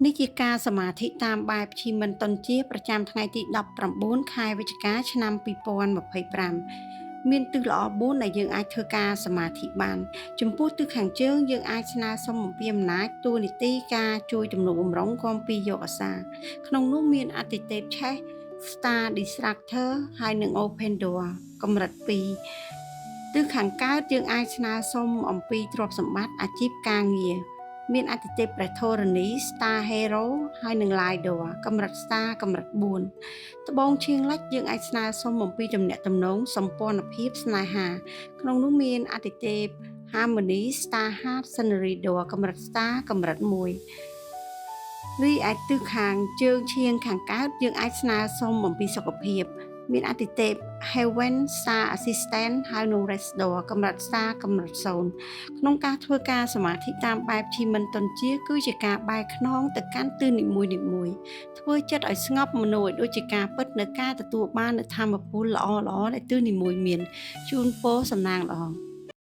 នេះជាការសមាធិតាមបែបឈីមិនតុនជាប្រចាំថ្ងៃទី19ខែវិច្ឆិកាឆ្នាំ2025មានទិសល្អ4ដែលយើងអាចធ្វើការសមាធិបាន ចំពោះទិសខាងជើងយើងអាចស្នើសុំអំពីអំណាចតួនាទីការជួយទំនុកបំរុងគាំពីយកអាសា ក្នុងនោះមានអតិទេពឆេះ Star Distractor ហើយនិង Open Door កម្រិត2ទិសខាងកើតយើងអាចស្នើសុំអំពីទ្រព្យសម្បត្តិអាជីពការងារមានអតិទេពព្រះធរណី Star Hero ហើយនិង Light Door កម្រិត Star កម្រិត4ត្បូងឈៀងលិចយើងអាចស្នើសុំអំពីទំនាក់ទំនងសម្ព័ន្ធភាពស្នេហា ក្នុងនោះមានអតិទេព Harmony Star Heart Scenery Door កម្រិត Star កម្រិត1រីឯទិសខាងជើងឈៀងខាងកើតយើងអាចស្នើសុំអំពីសុខភាព មានអតិទេព Heaven Star Assistant ហើយនិង Rest Door កម្រិត Star កម្រិត0ក្នុងការធ្វើការសមាធិតាមបែបឈីមិនតុនជាគឺជាការបែរខ្នងទៅកាន់ទិសនីមួយៗធ្វើចិត្តឲ្យស្ងប់មនោឲ្យដូចជាការពិតនៅការទទួលបាននូវធម៌ពលល្អៗដែលទិសនីមួយមានជូនពរសំណាងល្អ។